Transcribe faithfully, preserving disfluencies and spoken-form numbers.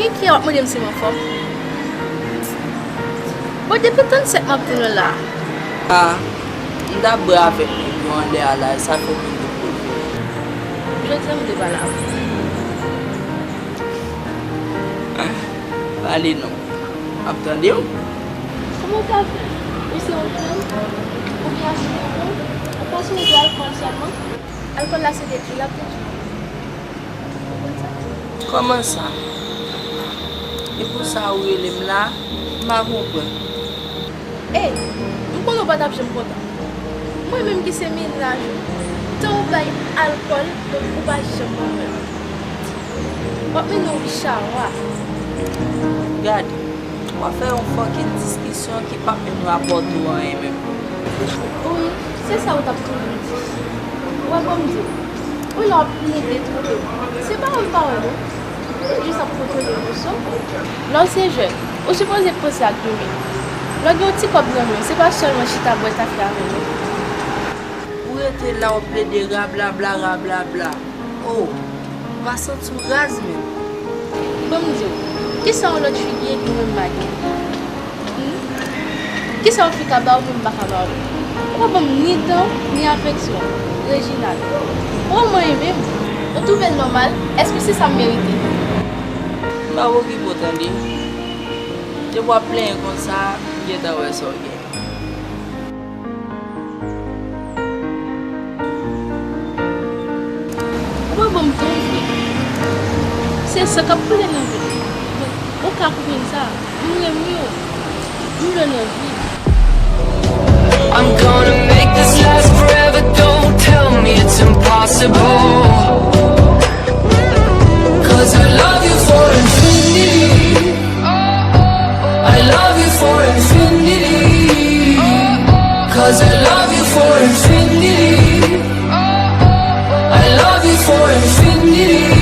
Gen ki w ap mande m si m anfòm? Bon, depi tann sèt m ap tann ou la. A, m t ap bwè avèk nèg yo anlè a la, e sa fè m vin depoze w. Jodi a m vle pale avè w. Pale non. M ap tande w. Kòman w ta fè? Ou se yon jèn? Ou byen achte yon bon? Ou panse w bwè alkòl sèlman? Alkòl la se detwi l ap detwi. Kòman sa? E pou sa ou rele m la? M pa konprann. Ey, m konnen w pa t ap janm kontan. Mwen menm ki se mennaj ou, tan w bay alkòl, ou pa janm ban mwen. W ap mennen yon vi chawa. Gade, w ap fè yon fucking diskisyon ki p ap menm rapòte w anyen menm. Wi, se sa ou t ap toujou di. Ou wè, ban m di w, ou la w ap plede twonpe m. Se pawòl, pawòl, non. Ou jis ap kontwole emosyon w. Lè w se jèn, ou sipoze panse ak demen. Lè w gen yon ti kòb nan men w, se pa sèlman chita bwè kafe avè nèg. Ou rete la, w ap plede rablabla, rablabla. O, m pa santi w raz menm. Ban m di w, kisa yon lòt fi gen ki mwen m pa gen? Hmm? Kisa yon fi ka ba w mwen m pa ka ba w? Ou pa ban m ni tan, ni afeksyon. Reginald, ou wè m renmen m? Ou twouve l nòmal? Èske se sa m merite? M pa okipe w tande. Depi w ap plenyen konsa, m gentan wè sa w gen. Ou pa ban m tan, vre. Se san k ap koule nan venn mwen. Ou ka konprann sa. M renmen w. M vle w nan vi m. I'm gonna make this last forever. Don't tell me it's impossible. 'Cause I love you for infinity. I love you for infinity. 'Cause I love you for infinity. I love you for infinity.